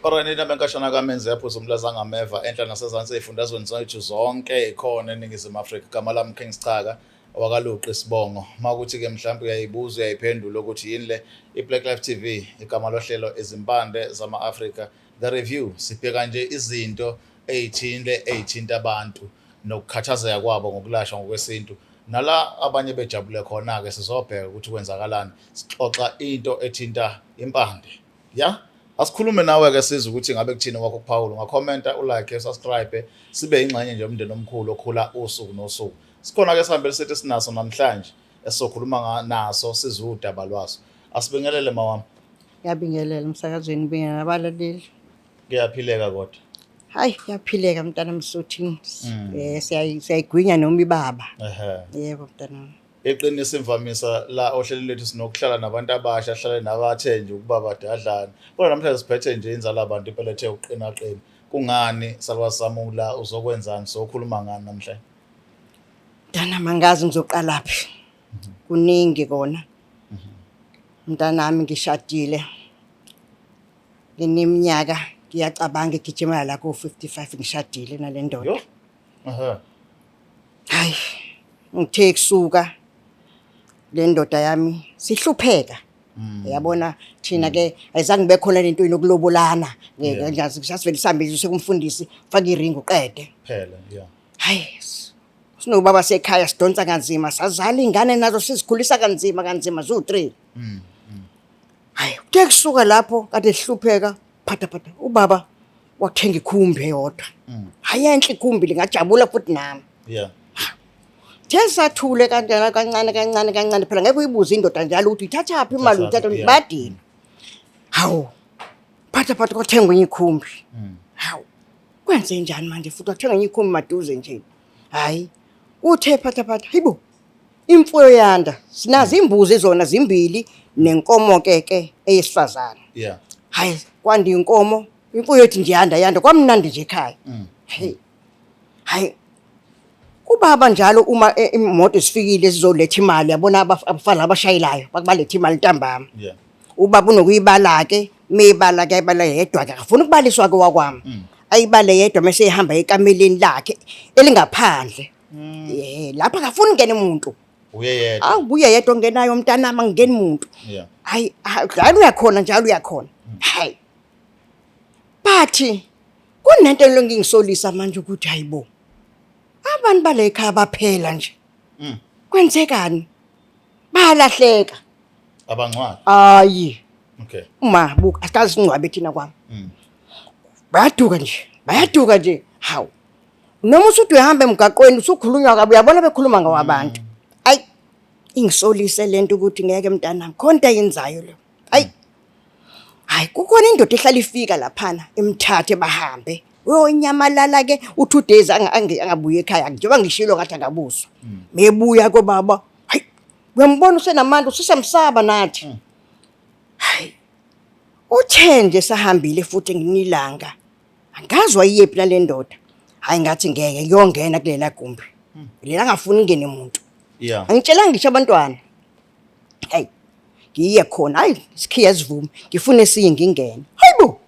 Oranina benkashana kamenzi yaphuza umlaza ngameva enhla nasezansi ey'fundazweni zethu zonke ikhona eNingizimu Afrika. Igama lami King Schaka wakaLuqi isibongo. Uma kuthi-ke mhlawumbe uyayibuza uyayiphendula ukuthi yini le i-Black Life TV, igama lohlelo izimpande zama-Afrika. The Review, sibheka nje izinto ey'thile ey'thinta abantu nokukhathazeka kwabo ngokulashwa ngokwesintu. Nala abanye bejabule khona-ke sizobheka ukuthi kwenzakalani. Sixoxa into ethinta impande. Ya, asikhulume nawe ke sizwe ukuthi ngabe kuthini kwakho ukuphawula. Ungakhomenta, ulike, usubscribe, sibe ingxenye nje yomndeni omkhulu okhula usuku nosuku. Sikhona ke sihambele sithi sinaso namhlanje esizokhuluma naso sizwe udaba lwaso. Asibingelele mawami. Ngiyabingelela emsakazweni, ngibingelela abalaleli. Kuyaphileka kodwa. Hayi, kuyaphileka mntana Msuthu. Eh siyayigwinya noma ibaba. Ehhe. Yebo mntana. Iqiniso imvamisa la ohlelweni lethu sinokuhlala nabantu abasha, sihlale nabathe nje ukuba badadlana. Kodwa namhlanje siphethe nje inzala abantu impela ethe ukuqina qina. Kungani salwa samula uzokwenzani sokhuluma ngani namhlanje? Mntana mangazi ngizoqalaphi. Kuningi kona. Mntanami ngishadile. Ngineminyaka ngiyacabanga igijima la ku 55 ngishadile nale ndoda. Yo. Ehhe. Hayi, ngithe kusuka le ndoda yami sihlupheka. Yabona thina ke ayizange kube khona lento inokulobolana. Ngiyazi sasivele sihambe nje sekumfundisi faka iringi uqede. Phela, yeah. Hayi, sinobaba sekhaya sidonsa kanzima sazala ingane nazo sizikhulisa kanzima kanzima ziwu-3. Hayi, kuthe kusuka lapho kade sihlupheka phatha phatha ubaba wathenga ikhumbi eyodwa. Hayi enhle ikhumbi lingajabula futhi nami. The sathule kanjena kancane kancane kancane phela ngeke uyibuze indoda njalo ukuthi uyithathaphi imali Uyithathaphi, uyithatha badini. Hawu. Phatha phatha kwathengwa enye ikhumbi. Hawu. Kwenze njani manje futhi wathenga enye ikhumbi maduze nje. Hayi. Uthe phatha phatha hayibo. Imfuyo yanda. Sinazo imbuzi zona zimbili nenkomo ke ke eyesifazane. Hayi kwanda inkomo, imfuyo ethi nje yanda yanda kwamnandi nje ekhaya. Hey. Hayi. Kubaba njalo uma imoto isifikile sizoletha imali yabona abafana abashayelayo bakubaletha imali ntambama. Ubaba unokuyibala ke, meyibala ke ayibala yedwa ke akafuni ukubaliswa ke wakwami. Ayibale yedwa mase ehamba ekameleni lakhe elingaphandle. Eh lapha akafuni ngene umuntu. Uye yedwa. Awu uye yedwa ongenayo mntanami angingeni muntu. Hayi hayi uyakhona njalo uyakhona. Hayi. Bathi kunento engingisolisa manje ukuthi hayibo. Abantu bale ekhaya baphela nje. Kwenzekani? Bayalahleka. Abangcwabi. Hayi. Okay. Uma buka asikaze singcwabe thina kwami. Bayaduka nje. Bayaduka nje. Hawu. Noma usuthi uyahamba emgaqweni usukhulunywa kabi uyabona bekhuluma ngawabantu. Ayi ingisolise lento ukuthi ngeke mntanami khona into ayenzayo lo. Ayi. Hayi kukhona indoda ehlala ifika laphana imthathe bahambe. Uyonyamalala ke u2 days angabuye ekhaya njengoba ngishilo ngathi angabuzwa. Mebuya kobaba. Hayi uyambona usenamandla usisamsaba nathi. Hayi. Uthe nje sahambile futhi nginilanga. Angazi wayiyephi nale ndoda. Hayi ngathi ngeke ngiyongena kulela gumbi. Lela ngafuni ngene umuntu. Angitshelanga ngisho abantwana. Hey. Ngiye khona hayi sikhiya sivume ngifune esinye ngingene. Hayibo.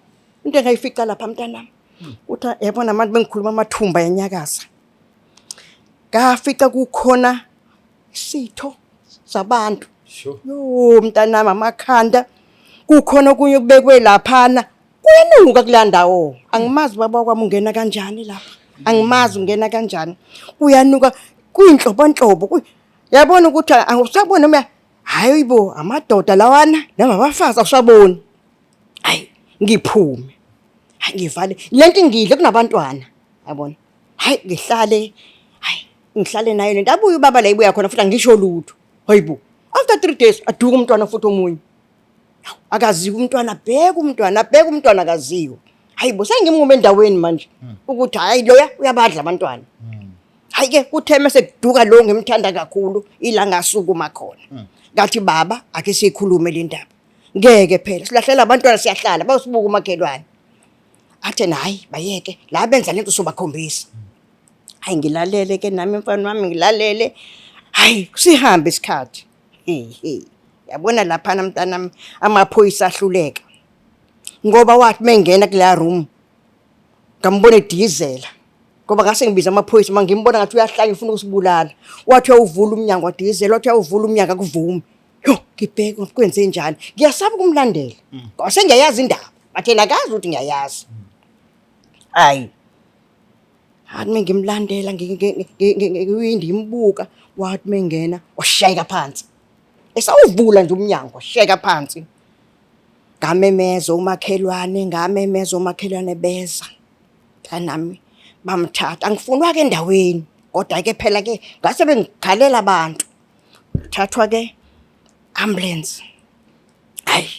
Into engayifica lapha mntanami. Uthi yabona manje bengikhuluma amathumba yanyakaza. Ngafica kukhona isitho sabantu. Sure. Yo mntanami amakhanda kukhona okunye kubekwe laphana kuyanuka kula ndawo. Angimazi baba kwami ungena kanjani lapha. Angimazi ungena kanjani. Kuyanuka kuyinhlobonhlobo. Yabona ukuthi awusaboni noma hayi bo amadoda lawana noma abafazi awusaboni. Hayi ngiphume. Hayi ngivale. Lento ingidle kunabantwana. Yabona. Hayi ngihlale hayi ngihlale nayo lento abuye ubaba la ibuya khona futhi angisho lutho. Hayibo. After 3 days aduka umntwana futhi omunye. Akaziwa umntwana bheka umntwana bheka umntwana akaziwa. Hayibo sengimngume endaweni manje ukuthi hayi loya uyabadla abantwana. Hayi ke kuthe mase kuduka lo ngimthanda kakhulu ila ngasukuma khona. Ngathi baba ake sikhulume le ndaba. Ngeke phela silahlela abantwana siyahlala bayosibuka umakhelwane. Athe hayi bayeke la benza lento sobakhombisa. Hayi ngilalele ke nami mfana wami ngilalele. Hayi sihambe isikhathi. Hey hey. Yabona lapha mntanami amaphoyisa ahluleka. Ngoba wathi mengena kuleya room ngambona edizela. Ngoba ngase ngibiza amaphoyisa uma ngimbona ngathi uyahlanya ufuna ukusibulala. Wathi uyawuvula umnyango wadizela, wathi uyawuvula umnyango akuvumi. Yo, ngibheke kwenze njani? Ngiyasaba ukumlandela. Ngoba sengiyayazi indaba. But yena akazi ukuthi ngiyayazi. Hayi. Hathi mengimlandela ngiwindi ngimbuka wathi mengena washayeka phansi. Esawuvula nje umnyango washayeka phansi. Ngamemeza umakhelwane, ngamemeza umakhelwane beza. Mntanami bamthatha angifunwa ke endaweni kodwa ke phela ke ngase bengikhalela abantu. Thathwa ke ambulance. Hayi.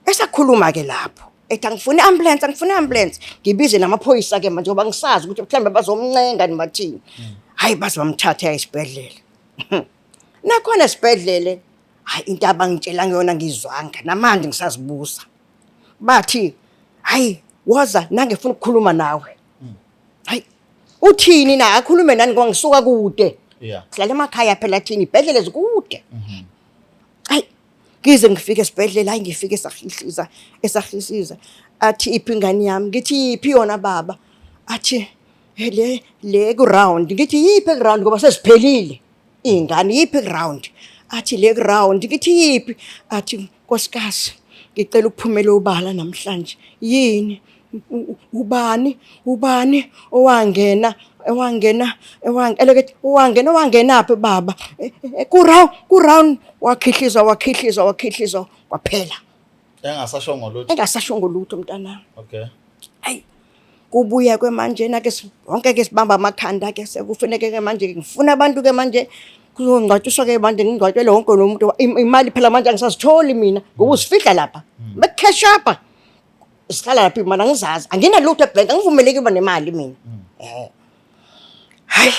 Esakhuluma ke lapho ethi angifuni ambulance, angifuni ambulance. Ngibize namaphoyisa ke manje ngoba ngisazi ukuthi mhlawumbe bazomncenga nibathini. Hayi baze bamthathe esibhedlela. Nakhona esibhedlele hayi into abangitshela ngiyona ngizwanga namanje ngisazibuza. Bathi hayi woza nangifuna ukukhuluma nawe. Hayi uthini na akhulume nani ngoba ngisuka kude. Sihlala emakhaya phela thina ibhedlele zikude. Hayi ngize ngifike esibhedlela hayi ngifike esahihliza esahihliza athi iphi ingane yami ngithi iphi yona baba athi le le ku round ngithi yiphi ku round ngoba sesiphelile ingane yiphi ku round athi le ku round ngithi yiphi athi nkosikazi ngicela ukuphumela obala namhlanje yini ubani ubani owangena owangena owangena owangena owangenaphi baba e, e, e, ku round ku round wakhihlizwa wakhihlizwa wakhihlizwa kwaphela engasashongo lutho engasashongo lutho mntanami okay ayi kubuya ke manje na ke wonke ke sibamba amakhanda ke sekufuneke ke manje ngifuna abantu ke manje kuzongcwatshiswa ke manje ngingcwatshele wonke lo muntu imali phela manje angisazitholi mina ngoba uzifihla lapha bekucash up sihlala lapha imali angizazi anginalutho ebhenki angivumeleki uba nemali mina eh hayi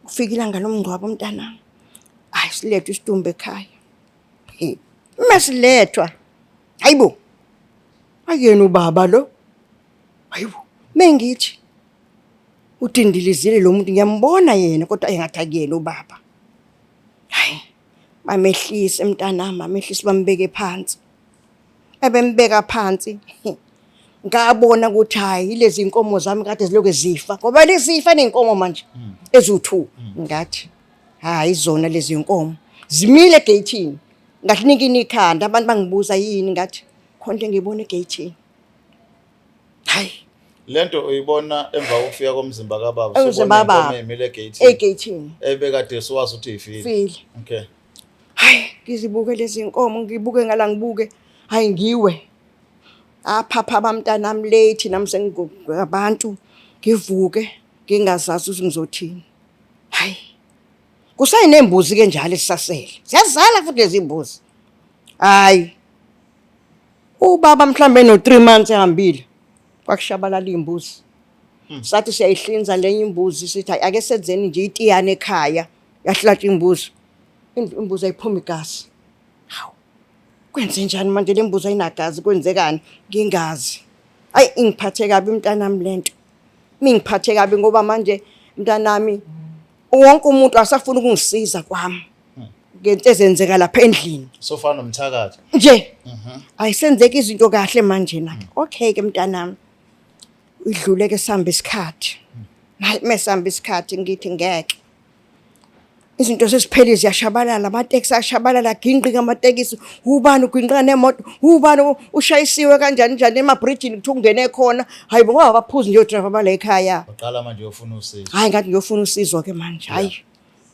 kufika ilanga lomngcwabo mntanami hayi silethwe isidumbu ekhaya Masilethwa. Hayibo. Akuyena ubaba lo. Hayibo. Mengithi udindilizile lo muntu ngiyambona yena kodwa engathi akuyena ubaba. Hayi. Bamehlise mntanami, bamehlise bambeke phansi. Ebembeka phansi. Ngabona ukuthi hayi lezi inkomo zami kade zilokhu zifa ngoba lesifa nenkomo manje eziwu2 ngathi Hayi zona lezi nkomo zimile egeyithini. Ngathi ikhanda abantu bangibuza yini ngathi khona into engiyibona egeyithini. Hayi Lento uyibona emva kokufika komzimba kababa Umzimba usubona kababa. inkomo imile egeyithini egeyithini ebekade suwazi ukuthi ifile. file. Okay. Hayi ngizibuke lezi nkomo ngibuke ngala ngibuke hayi ngiwe. Aphapha abamntanami late nami sengingabantu ngivuke ngingazazi ukuthi ngizothini. Hayi. Kusayinembuzi ke njalo esisasele. Ziyazala futhi lezi mbuzi. Hayi. Ubaba mhlambe no 3 months ehambile. Kwakushabalala imbuzi. Sathi siyayihlinza lenye imbuzi sithi hayi ake senzeni nje itiyane ekhaya. Yahlatsha imbuzi. Imbuzi ayiphuma igazi. Hawu. Kwenze njani manje le mbuzi ayinagazi kwenzekani? Ngingazi. Hayi ingiphathe kabi mntanami lento. Mingiphathe kabi ngoba manje mntanami wonke umuntu asafuna ukungisiza kwami ngento ezenzeka lapha endlini Sofana nomthakathi. nje ayisenzeki izinto kahle manje na okay ke mntanami idlule ke sihamba isikhathi mesihamba isikhathi ngithi ngeke izinto sesiphelile ziyashabalala amatekisi ayashabalala aginqika amatekisi ubani uginqika nemoto ubani ushayisiwe kanjani njani emabridgini kuthiwa ungene khona hayi bo ngoba baphuzi nje odrayiva bala ekhaya Uqala manje uyofuna usizo. hayi ngathi ngiyofuna usizo ke manje hayi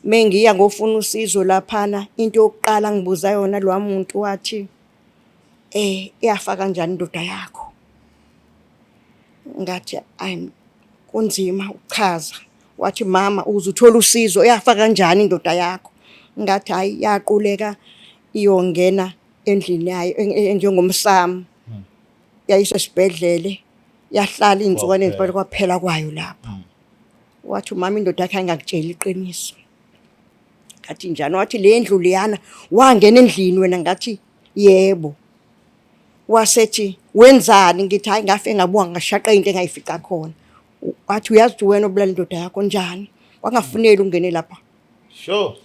mengiya ngofuna usizo laphana into yokuqala ngibuza yona lo muntu wathi eh iyafa kanjani indoda yakho ngathi I'm kunzima ukuchaza wathi mama uze uthole usizo yafa kanjani indoda yakho ngathi hayi yaquleka iyongena endlini yayo njengomsamo yayiswa esibhedlele yahlala iy'nsukwana ezimpela kwaphela kwayo lapho wathi umama indoda yakhe ayingakutsheli iqiniso ngathi njani wathi le ndlu leyana wangena endlini wena ngathi yebo wasethi wenzani ngithi hayi ngafe ngabuka ngashaqa into engayifica khona wathi uyazi ukuthi wena obulala indoda yakho njani wangafuneli ungene lapha Sure.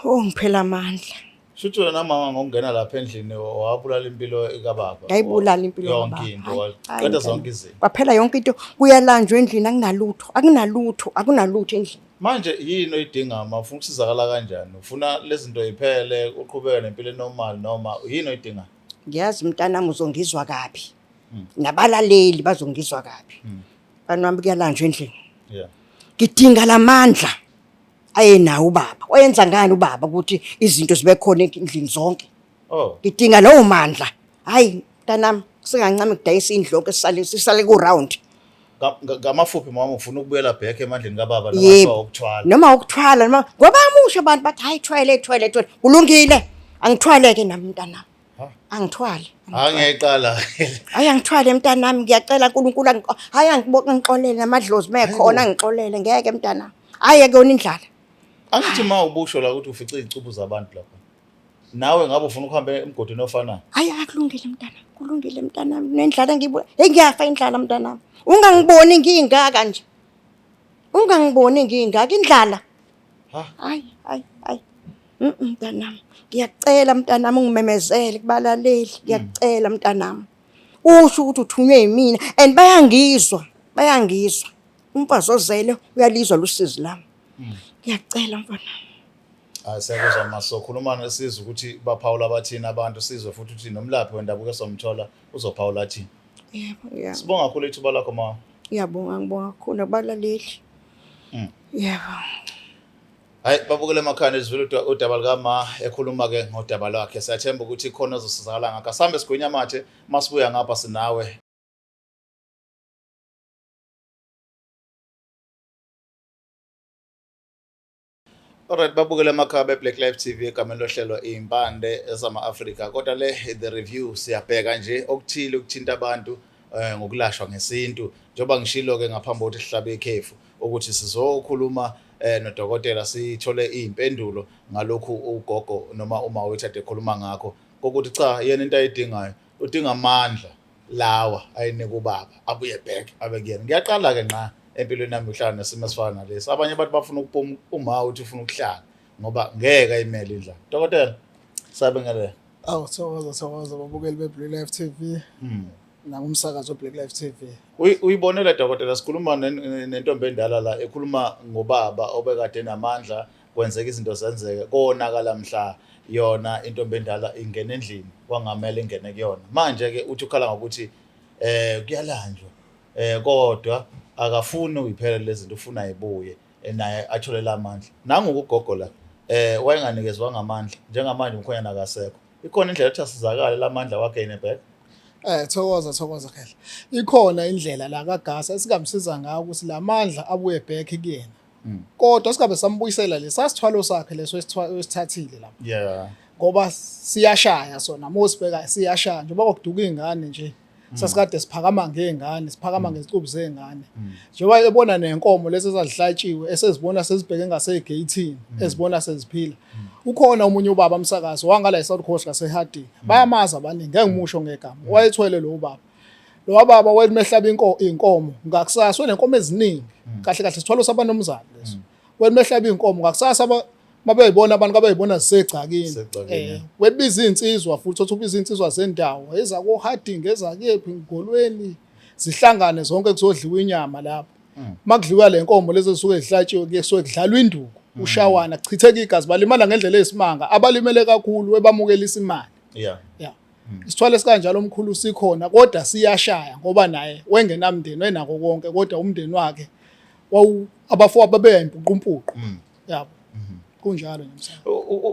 Oh ngiphela amandla. Shuthi wena mama ngokungena lapha endlini wabulala impilo kababa. Ngayibulala impilo Yonke kababa. into Hhayi, hhayi, waqeda mntana. zonke izinto. Kwaphela yonke into kuyalanjwa endlini akunalutho, akunalutho, akunalutho endlini. Manje yini oyidinga ma ufuna ukusizakala kanjani? Ufuna lezi zinto yiphele uqhubeke nempilo enormal noma yini oyidinga? Ngiyazi mntanami uzongizwa kabi. Nabalaleli bazongizwa kabi. Mfana wami kuyalanjwa endlini. Yeah. Ngidinga lamandla ayenawo ubaba. Wayenza ngani ubaba ukuthi izinto zibe khona endlini zonke? Oh. Ngidinga lawo mandla. Hayi mntanami singancami kudayisa indlu yonke sisale sisale ku round. Ngamafuphi mama ufuna ukubuyela back emandleni kababa noma Yebo. kuthiwa ukuthwala. Noma ukuthwala noma ngoba amusho abantu bathi hayi thwele thwele thwele. Kulungile. Angithwaleke nami mntanami. Ha? Angithwale. Hayi ngiyayiqala. Hayi angithwale mntanami ngiyacela uNkulunkulu hayi angiboke ngixolele namadlozi mekhona angixolele ngeke mntanami. Hayi akuyona indlala. Angithi ma ubusho la ukuthi ufice izicubu zabantu lapha. Nawe ngabe ufuna ukuhamba emgodini ofanayo. Hayi akulungile mntanami, kulungile mntanami. Nendlala engiyibona. Hey ngiyafa indlala mntanami. Ungangiboni ngiyingaka nje. Ungangiboni ngiyingaka indlala. Ha? Hayi hayi hayi. Mntanami, ngiyakucela mntanami ungimemezele kubalaleli, ngiyakucela mntanami. Usho ukuthi uthunywe yimina and bayangizwa, bayangizwa. Umfazi ozele uyalizwa lusizi lami. Ngiyakucela mfanami. Hayi siyakuzwa ma sokhuluma nesizwe ukuthi baphawula bathini abantu sizwe futhi ukuthi nomlaphi wendabuko esomthola uzophawula athini. Yebo, yebo. Sibonga kakhulu ithuba lakho ma. Ngiyabonga, ngibonga kakhulu nakubalaleli. Yebo. Hayi babukele emakhaya nizwile udaba likama ekhuluma ke ngodaba lwakhe. Siyathemba ukuthi khona ozosizakala ngakho. Asambe sigwinya amathe masibuya ngapha sinawe. Alright babukele emakhaya be-Black Life TV egameni lohlelo Iy'mpande ezama-Afrika kodwa le the review siyabheka nje okuthile okuthinta abantu eh, ngokulashwa ngesintu njengoba ngishilo-ke ngaphambi kokuthi sihlabe ikhefu ukuthi sizokhuluma eh, nodokotela sithole iy'mpendulo ngalokhu ugogo noma uma wethu ade ekhuluma ngakho kokuthi cha yena into ayidingayo udinga amandla lawa ayinika ubaba abuye back abe kuyena. Ngiyaqala-ke nqa empilweni yami ukuhlala nesimo esifana nalesi. Abanye abantu bafuna ukuphuma uma uthi ufuna ukuhlala ngoba ngeke ayimele indlala. Dokotela, sabingelela. Awu thokoza thokoza babukeli be-Blue Life TV nakumsakazo we-Black Life TV. Uyibonele dokotela sikhuluma nentombi endala la ekhuluma ngobaba obekade enamandla kwenzeka izinto zenzeke konakala mhla yona intombi endala ingena endlini kwangamele ingene kuyona manje ke uthi ukhala ngokuthi eh kuyalanjwa eh kodwa akafuni uyiphela lezi zinto ufuna ibuye eh, naye athole lamandla nangu ugogo la eh wayenganikezwanga amandla njengamanje umkhwenyana akasekho ikhona indlela ethi asizakale lamandla wagaine back. Eh thokoza thokoza khehla. Ikhona indlela la kaGasa esingamsiza ngayo ukuthi lamandla abuye back kuyena. Kodwa singabe sambuyisela lesasithwalo sakhe leso esithathile lapha. Yeah. Ngoba siyashaya sona mosibheka siyashaya njengoba kwakuduka izingane nje. Sasikade siphakama ngezingane, siphakama ngezicubu zezingane. Njengoba ebona nenkomo lezi ezazihlatshiwe esezibona sezibheke ngasegeyithini, ezibona seziphila. Ukhona omunye ubaba umsakazi wangala eSouth Coast ngaseHarding. Bayamazi abaningi, ngeke ngimusho ngegama. Wayethwele lo baba. Lo baba wayemehlaba inkomo ngakusasa wenenkomo eziningi. Kahle kahle sithwalo sabanomzana leso. Wayemehlaba inkomo ngakusasa mabeyibona abantu kabeyibona zisegcakini. Zisegcakini, Eh, webiza izinsizwa futhi othi ubiza izinsizwa zendawo ezako Harding ezakephi ngolweni zihlangane zonke kuzodliwa inyama lapho. Makudliwa le nkomo lezi zisuke zihlatshiwe kusuke kudlalwa induku ushawana kuchitheka igazi balimala ngendlela eyisimanga abalimele kakhulu webamukelisa imali. Yeah. Yeah. Isithwalo esikanjalo omkhulu sikhona kodwa siyashaya ngoba naye wengenamndeni wenako konke kodwa umndeni wakhe wawu abafowabo babeyimpuqumpuqu. Yabo. Kunjalo nje msana.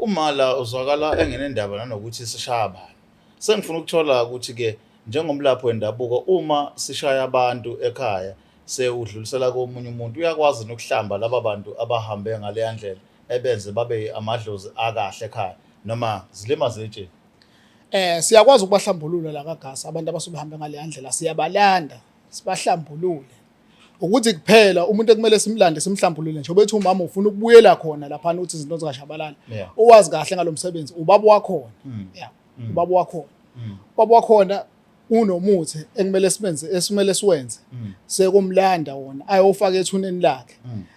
Umala uzwakala engenendaba nanokuthi sishaya bani. Sengifuna ukuthola ukuthi ke njengomlaphi wendabuko uma sishaya abantu ekhaya sewudlulisela komunye umuntu uyakwazi nokuhlamba laba bantu abahambe ngaleya ndlela ebenze babe amadlozi akahle ekhaya noma zilima zetsheni. Eh siyakwazi ukubahlambulula la kaGasa abantu abasuke behambe ngaleya ndlela siyabalanda sibahlambulule. Ukuthi kuphela umuntu ekumele simlande simhlambulule nje obethi umama ufuna ukubuyela khona lapha ukuthi izinto zingashabalala. Yeah. Owazi kahle ngalomsebenzi ubaba wakhona. Yeah. Ubaba wakhona. Ubaba wakhona unomuthi ekumele simenze esimele siwenze. Sekumlanda wona ayofaka ethuneni lakhe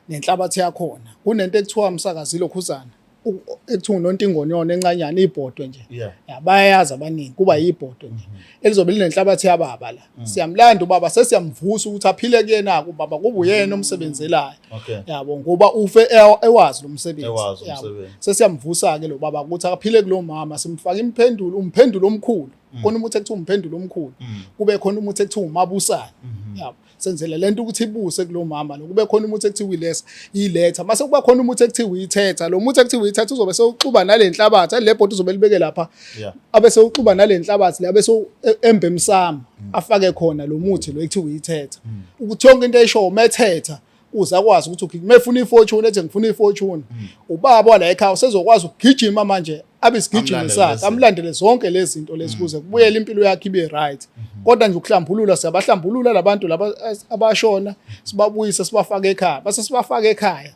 nenhlabathi yakhona. Kunento ekuthiwa umsakazi lokhuzana. ekuthiwa unontingonyona encanyana ibhodwe nje. Yeah. Ya bayayazi abaningi kuba yibhodwe nje. Elizobe linenhlabathi yababa la. Siyamlanda ubaba sesiyamvusa ukuthi aphile kuyena ubaba kuba uyena omsebenzelayo. Okay. Yabo ngoba ufe ewazi lo msebenzi. Ewazi Yabo. umsebenzi. Sesiyamvusa ke lo baba ukuthi aphile kulo mama simfaka imphendulo umphendulo omkhulu. Khona umuthi ekuthiwa umphendulo omkhulu. Kube khona umuthi ekuthiwa umabusane. Yabo. Senzele lento ukuthi ibuse kulo mama lo. Kube khona umuthi ekuthiwa ilesa iletha. Mase kuba khona umuthi ekuthiwa uyithetha. Lo muthi ekuthiwa uyithetha uzobe sewuxuba nale nhlabathi. Le bhodi uzobe libeke lapha. Yeah. Abe sewuxuba nale nhlabathi le abe embe emsamo afake khona lo muthi lo ekuthiwa uyithetha. Ukuthi yonke into ayishoyo methetha uze akwazi ukuthi ugijima mefuna ifortune ethi ngifuna ifortune ubaba wala ekhaya usezokwazi ukugijima manje abe isigijimi Amlandele sakhe lezi. amlandele zonke lezi zinto lezi kuze kubuyele impilo yakhe ibe right. Kodwa nje ukuhlambulula siyabahlambulula labantu laba abashona sibabuyise sibafake ekhaya base sibafake ekhaya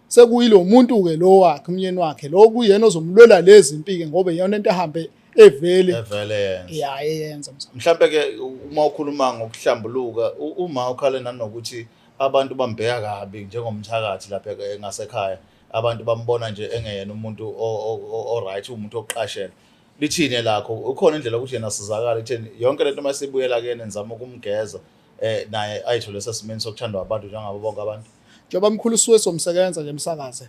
sekuyilo muntu ke lo wakhe umyeni wakhe lo kuyena ozomlwela lezi mpike ngoba iyona into ahambe evele Evele yenza. Ya eyenza mzala. Mhlambe ke uma ukhuluma ngokuhlambuluka uma ukhale nanokuthi abantu bambheka kabi njengomthakathi lapha ngasekhaya abantu bambona nje engeyena umuntu o-right umuntu oqashela lithini lakho ukhona indlela ukuthi yena asizakale itheni yonke lento uma sibuyela kuyena nizama ukumgeza naye ayithole sesimeni sokuthandwa abantu njengabo bonke abantu. Njengoba mkhulu suke somsebenza nje emsakaze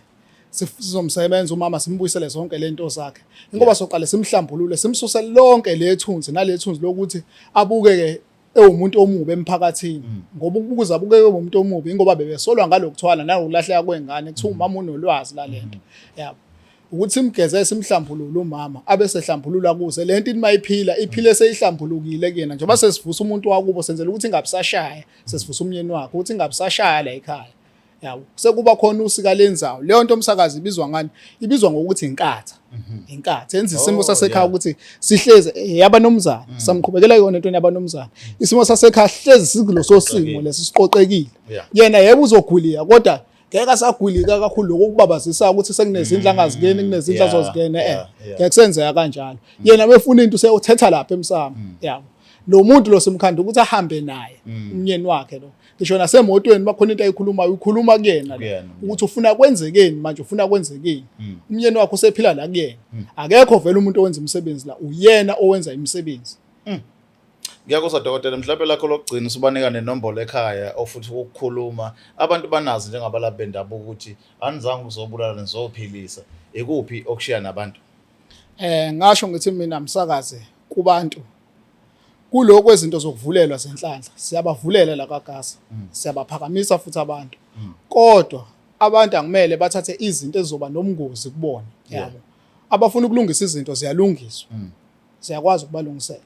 sizomsebenza umama simbuyisele zonke lento zakhe ingoba soqale simhlambulule simsuse lonke lethunzi nalethunzi lokuthi abukeke ewumuntu omubi emphakathini ngoba ukubuza abukeke umuntu omubi ingoba bebesolwa ngalokuthwala nangokulahleka kwengane kuthiwa umama unolwazi lalento yabo ukuthi simgeze simhlambulule umama abe sehlambulula kuze lento ithi mayiphila iphile seyihlambulukile kuyena njengoba sesivusa umuntu wakubo senzela ukuthi ingabisashaya sesivusa umyeni wakhe ukuthi ingabisashaya la ekhaya yabo sekuba khona usika lenzawo leyo nto umsakazi ibizwa ngani ibizwa ngokuthi inkatha inkatha yenza isimo Oh, sasekhaya ukuthi sihleze yabanomzana samqhubekela yona into yabanomzana isimo sasekhaya sihlezi sikuloso simo lesi siqoqekile yena yebo uzogulika kodwa ngeke asagulika kakhulu lokho kubabazisa ukuthi sekunezindlu angazingeni kunezindlu azozingena ngeke kusenzeka kanjalo yena befuna into useyothetha lapha emsamo yabo lo muntu lo simkhanda ukuthi ahambe naye umnyeni wakhe lo ngisho nasemotweni bakhona into ayikhulumayo ukhuluma kuyena ukuthi ufuna kwenzekeni manje ufuna kwenzekeni umnyeni wakhe usephila la kuyena akekho vele umuntu owenza imisebenzi la uyena owenza imisebenzi. Ngiyakuzwa dokotela, mhlawumbe lakho lokugcina usubanika nenombolo ekhaya ofuthi ukukhuluma abantu banazi njengabalaphi bendabuko ukuthi anizange ukuzobulala nizophilisa ikuphi okushiya nabantu. Ngasho ngithi mina msakaze kubantu kuloko izinto zokuvulelwa zenhlanhla siyabavulela la kaGasa siyabaphakamisa futhi abantu kodwa abantu akumele bathathe izinto ezizoba nobungozi kubona yabo abafuna ukulungisa izinto ziyalungiswa siyakwazi ukubalungisela.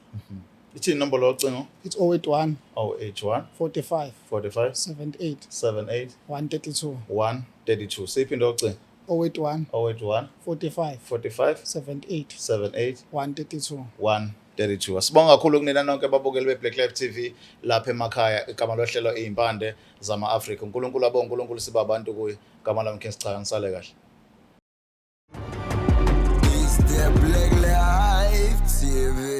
Ithini inombolo yocingo? It's 081 081 45 45 78 78 132. 132. Siyiphinde ucingo. 081 081 45 45 78 78 132. 132. Asibonga kakhulu kunina nonke ababukeli be-Black Life TV lapha emakhaya. Igama lohlelo izimpande zama-Afrika. uNkulunkulu abo uNkulunkulu siba abantu kuye. Igama lami King Sichaka ngisale kahle. It's the Black Life TV.